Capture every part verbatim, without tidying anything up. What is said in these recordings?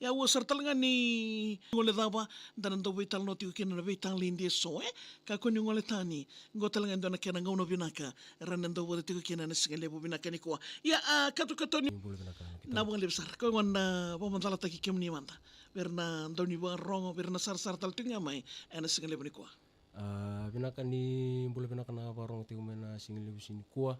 Ia, ua sara tale ga ni gole cava, da na dau veitalanoa tiko kina na veitalanoa eso, e? Kakua ni gole tani, qo tale ga e dua na kena gauna vinaka, era na dau vata tiko kina ena siga levu vinaka nikua. Ia, a, katokato ni bula vinaka na kita. Na vakalevu sara, koya gona na vakamacalataki kemuni mada. Vei ira na dau ni vakarogo, vei ira na sarasara tale tiko ga mai, ena siga levu nikua. A, vinaka ni bula vinaka na vakarogo tiko mai na siga levu siga nikua.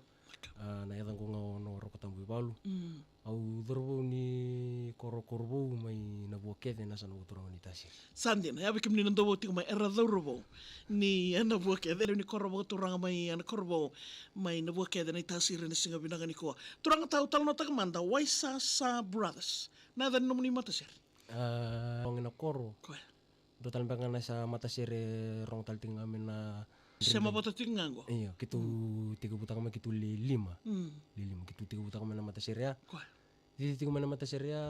A, na yacaqu ga o Noa Rokotabu Ivalu. Mm. Au cauravou ni koro Korovou mai Navuakece, na yasana vakaturaga ni Tasiri. Sa dina, ia vei kemuni na dau vou tiko mai, era cauravou ni Navuakece, lewe ni koro vakaturaga mai Nakorovou, mai Navuakece, na iTasiri ena siga vinaka nikua. Turaga tau, talanoataka mada, Waisasa Brothers. Na yaca ni nomuni matasere? A, oga na koro. Koya. Dua tale beka ga na sa matasere rogo tale tiko ga mai na sema vata tiko ga qo. Io, keitou tekivutaka mai, keitou le lima. Mm. Le lima, keitou tekivutaka mai na matasere ya. Koya. Cici tiko mai na matasere ya,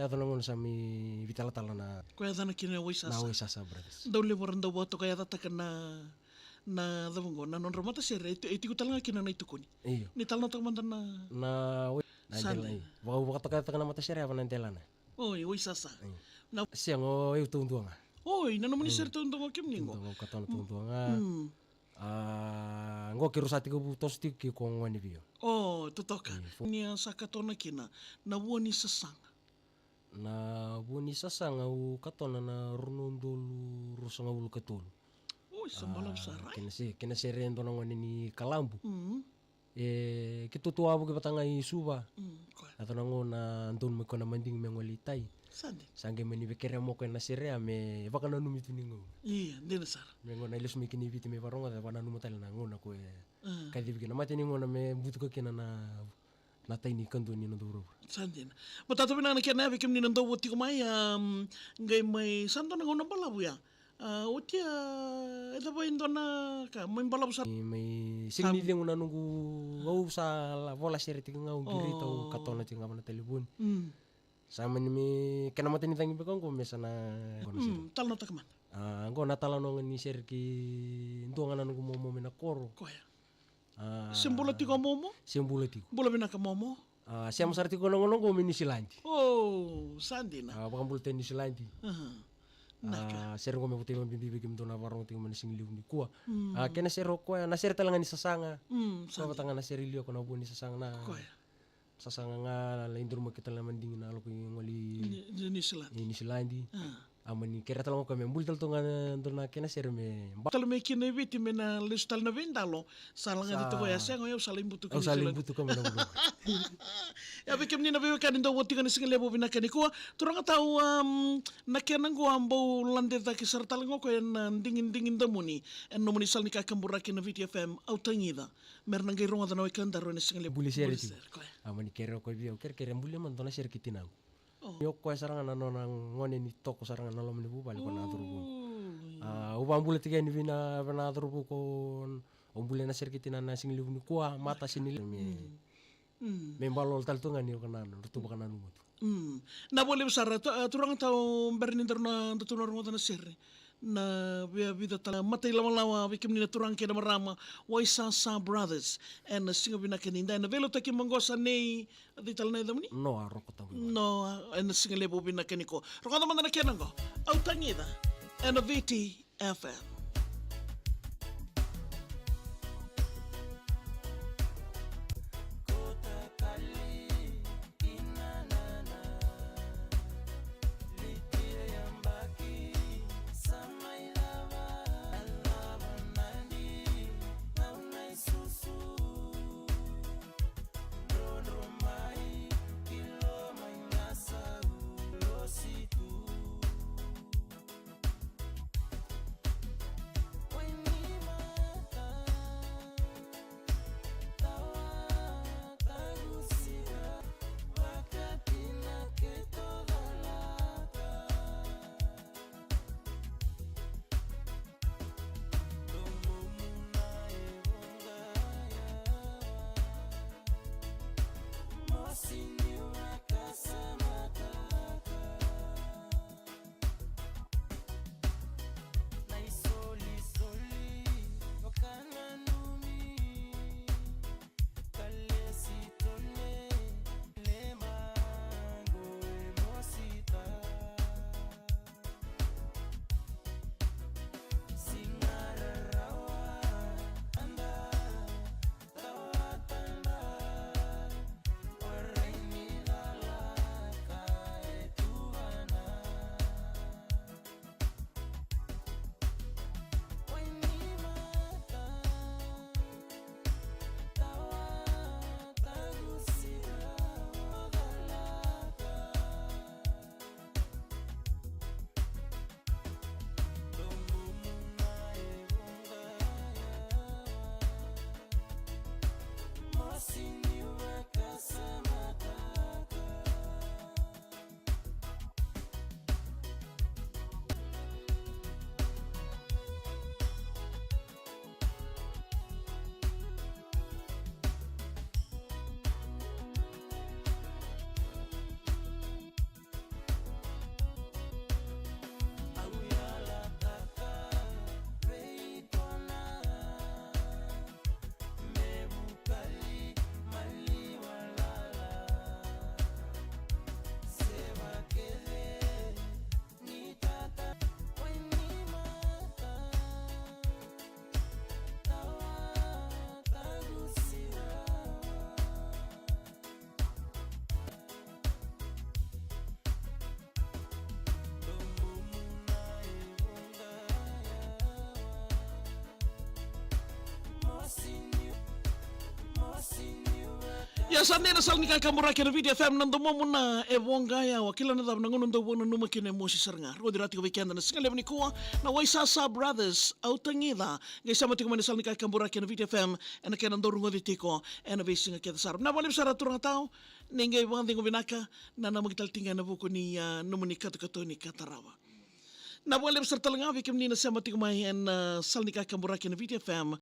yaco na gauna sa mai veitalatala na, koya yacana kina Waisasa. Na Waisasa Brothers. Dau levu era dau vakatoka yacataka na, na cava qo, na nodra matasere, e ti-, e tiko tale ga kina na itukuni. Io. Ni talanoataka mada na, na Wai-, na Sunday. Delana, io. Vaka-, vakatoka yacataka na matasere ya, va na delana. Oi, Waisasa. Io. Na sega, o au taudua ga. Oi, na nomuni sere taudua ga kemuni qo. Taudua ga, katona taudua ga. Mm. A, qo keirau sa tekivu toso tiko kei ko gone vei au. O, totoka. Io. Ni a sa katona kina, na vua ni sasaga. Na vua ni sasaga au katona na rua na udolu ruasagavulu ka tolu. Oi, sa balavu sara. A, kena se-, kena sere e dua na gone ni Kalabu. Mm. E, keitou tu wavoki vata ga i Suva. Mm, koya. Yaco na gauna donu mai koya na madigi me gole i tai. Sa dina. Sa qai mani via kerea mai o koya na sere ya me vakananumi tu ni gauna. Ia, dina sara. Me gauna lesu mai kina i Viti me vakarogoca, vakananuma tale na gauna ko e, mm, kacivi kina. Mate ni gauna me butuka kina na, na tai ni kadua ni noda vuravura. Sa dina. Matata vinaka na kena ya vei kemuni na dau vou tiko mai, am, qai mai sa dua na gauna balavu ya. A, oti a, e cava e dua na ka, mai balavu sara. Mai, mai sega ni cegu na noqu, au sa la-, vola sere tiko ga, au qirita, au katona tiko ga va na talevoni. Mm. Sa mani me, kena mata ni cagi beka qo me sa na, qo na sere. Mm, talanoataka mada. A, qo na talanoa ga ni sere kei dua ga na noqu momo mai na koro. Koya. A, se bula tiko a momo? Se bula tiko. Bula vinaka momo. A, sema sara tiko na gauna qo mai Niusiladi. O, sa dina. A, vakabula tiko e Niusiladi. Aha. A, sere qo me votai vakabibi vei kemudou na vakarogo tiko mai na siga levu nikua. Mm. A, kena sere o koya, na sere tale ga ni sasaga. Mm, sa dina. Koya vata ga na sere liwa ko na vua ni sasaga na. Koya. Sasaga ga, lai durumaki tale na madigi na lako i gole i Ni-, Ni-, Niusiladi. I Niusiladi. A. A mani kerea tale ga o koya me buli tale tu ga na dua na kena sere me ba- tale mai kina i Viti me na lesu tale na veidalo. Sa lagati tu o koya, sega, o yau sa lai butuka. Au sa lai butuka mai na vanua. Ia vei kemuni na veiwekani dau vou tiko ena siga levu vinaka nikua. Turaga tau, am, na kena qo a bau lade cake sara tale ga o koya ena digidigi damuni ena nomuni sala ni kakaburaki na Viti F M, Au Tagica. Me ra na qai rogoca na wekadaru ena siga levu. Buli sere tiko. Buli sere, koya. A mani kerea o koya vei au, kerekere, bulia mada dua na sere kei tinaqu. O. Ni o koya sara ga na nona gone ni toko sara ga na loma ni vuvale ko na cauravou. O, io. A, au vakabula tiko yani vei na, vei na cauravou ko, au bulia na sere kei tinana ena siga levu nikua, mata sega ni le-, me, mm, me balolo tale tu ga ni o koya na, na tu vakananuma tu. Mm. Na vakalevu sara, tu-, a, turaga tau, bera ni daru na, daru na rogoca na sere. Na via vica tale na mata ilawalawa vei kemuni na turaga kei na marama, Waisasa Brothers. Ena siga vinaka ni dai na veilotaki maqosa nei, a cei tale na yacamuni? Noa Rokotabu. Noa, ena siga levu vinaka nikua. Rogoca mada na kena qo, Au Tagica, ena Viti F M. Ia sa dei na sala ni kakaburaki ena Viti F M, na domomu na e voqa yawa. Kila na cava, na gauna dau vou nanuma kina e mosi sara ga. Rogoci rawa tiko vei keda na siga levu nikua na Waisasa Brothers, au tagica. Qai sema tiko mai na sala ni kakaburaki ena Viti F M ena kena dau rogoci tiko ena veisiga kece sara. Na vakalevu sara turaga tau, ni qai vakacegu vinaka, na namaki tale tiko ga ena vuku ni, ah, nomuni katokato ni ka tarava. Na vakalevu sara tale ga vei kemuni na sema tiko mai ena, ah, sala ni kakaburaki ena Viti F M.